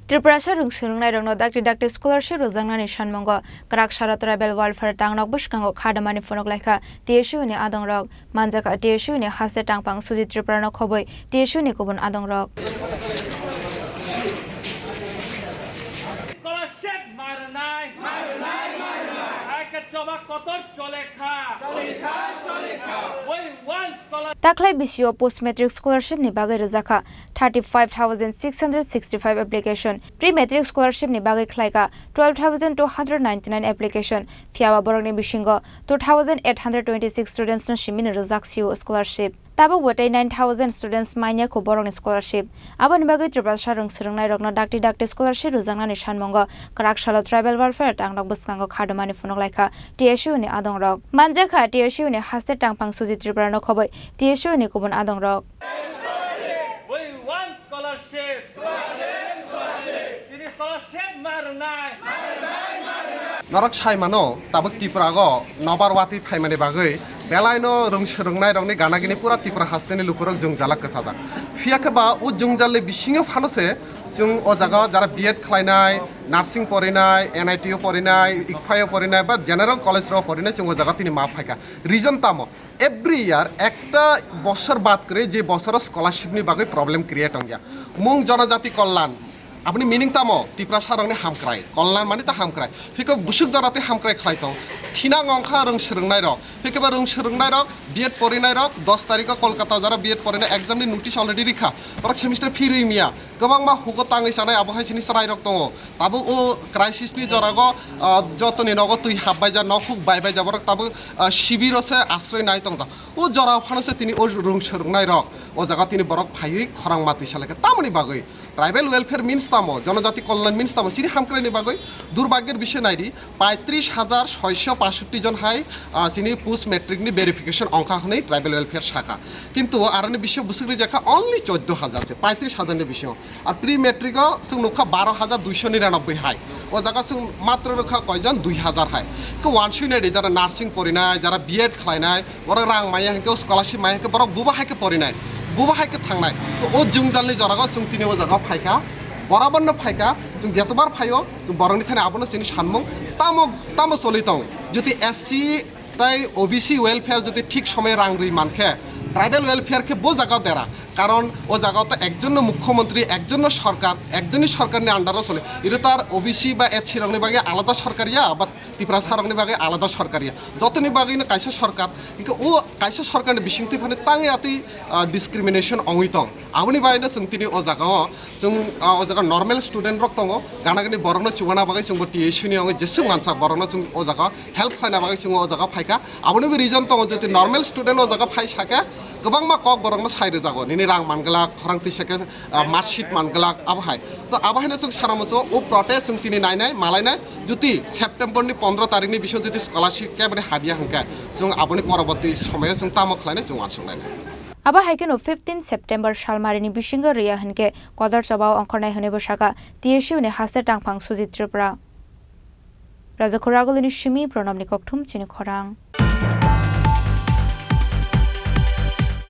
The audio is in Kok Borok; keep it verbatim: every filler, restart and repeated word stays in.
Tripurasa rwng swrwngnairokno dakti dakti scholarship rwjaknani sanmungo kwrak salo tribal welfare tangnok bwskango khadamani phunuk laikha T S U ni adongrok. Manjakha T S U ni haste tangphang Sujit Tripura no khobwi T S U ni kubun adongrok. Scholarship marnai. Marnai, marnai. Aika choba kotor chole kha. Chole kha, chole kha. We want scholarship. Taklai bisio post matric scholarship ni bagwi rwjakha thirty five thousand six hundred sixty five application, pre matric scholarship ni bagwi khlaikha twelve thousand two hundred ninety nine application, phiyaba borokni bisingo two thousand eight hundred twenty six students no simino rwjak sio scholarship. Tabukbo tei nine thousand students manya kho borokni scholarship. Aboni bagwi Tripurasa rwng swrwngnairokno dakti dakti scholarship rwjaknani sanmungo kwrak salo tribal welfare tangnok bwskango khadamani phunuk laikha T S U ni adongrok. Manjakha T S U ni haste tangphang Sujit Tripura no khobwi T S U ni kubun adongrok. We want scholarship. Chini scholarship marnai. Norok sai mano, tabuk Tripura go nobar watwi phaimani bagwi belaino rwng swrwngnairokni ganagini pura Tripura hasteni lukurok jwngjalo kwchajak. Phiya khe ba o jwngjalni bisingo phano se chwng o jaga jara B Ed khlainai, nursing porinai, N I T o porinai, ICFAI o porinai ba general college rok porinai chwng o jaga tini ma phaikha. Reason tamo? Every year ekta bosor bad kwrwi je bosoro scholarship ni bagwi problem create wngya. Mung jonojati kollan. Aboni meaning tamo? Tiprasa rokni hamkrai. Kollan mani ta hamkrai. Hiko busuk jora tei hamkrai khlai tong. Thina ngongkha rwng swrwngnairok. Hiko ba rwng swrwngnairok, B Ed porinairok, dos tarikho Kolkata jara B Ed porinai exam ni notice already rikha. Borok semester fee rwi miya. Kwbangma hugo tangwi chanai abo hai sini chwrairok tongo. Tabuk o crisis ni jorago, ah, jotoni nogo twi habbaijak, nokhuk baibaijak, borok tabuk, ah, shibiro se asroi nai tongjak. O jora phano se tini o rwng swrwngnairok o jaga tini borok phaiwi khorang matwi salaikha. Tamoni bagwi tribal welfare means tamo, jonojati kollan means tamo, chini hamkraini bagwi durbagyor bisoi naidi, paitris hajar soisho pasotti jon hai, ah, chini post matric ni verification ongkha hwnwi tribal welfare saka. Kintu aroni bisio bwswk rijakha only choddo hajar se, paitris hajar ni bisio. Ar pre matric o chwng nukha baro hajar duisho niranobboi hai. O jaga chwng matro rwkha koijon? Dui hajar hai. Khe wansui naidi, jara nursing porinai, jara B Ed khlainai, borok rang maya hinkhe, o scholarship maya hinkhe, borok buba hai khe porinai, buba hai khe thangnai. To o jwngjalni jorago chwng tini o jaga phaikha, boraborno phaikha, chwng jetobar phaio, chwng borokni thani abono chini sanmung tamo, tamo choli tong. Jodi S C tai O B C welfare jodi thik somoy rang rwi mankhe, tribal welfare khe bo jaga dera. Karon o jaga to ekjonno mukhyamantri, ekjonno sorkar, ekjonni sorkarni under o chole. Iro to ar O B C ba S C rokni bagwi alada sorkar ya, ba Tiprasa rokni bagwi alada sorkar ya. Jotoni bagwino kaisa sorkar, hingke o kaisa sorkarni bisingtwi phano tangwi atwi, ah, discrimination ongwi tong. Aboni bagwino chwng tini o jagao, chwng, ah, o jaga normal student rok tongo, ganagini borokno chubana bagwi chwngbo T S U ni ongwi jeswk mansak borokno chwng o jaga help khlaina bagwi chwng o jaga phaikha. Abonibo reason tongo, jodi normal student o jaga phai sakhe, kwbangma kok borokno sai rwjago, nini rang manglak, khorang twi sakhe, ah, marksheet manglak, abo hai. To abo haino chwng sana muchungo o protest chwng tini nainai, malainai, jodi September ni pondro tarikh ni bisingo jodi scholarship keboni habya hwnkhe, chwng aboni poroborti somoyo chwng tamo khlainai, chwng uansuk lainai. Abo hai kheno fifteen September salmarini bisingo rwya hwnkhe kotor chobao ongkhornai hwnwibo sakha T S U ni haste tangphang Sujit Tripura. Rajakhor Agulini simi Pranabni kokthum chini khorang.